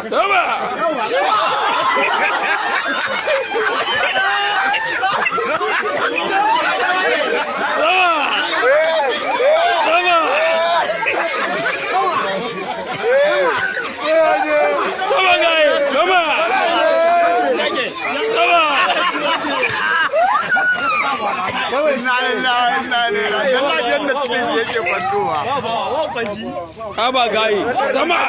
Sama. Sama. Sama. Sama gaye. Sama. Sama. Inna lillahi inna ilaihi raji'un. Allah yadda cikin shi yake kwantowa. Haba gaye. Sama.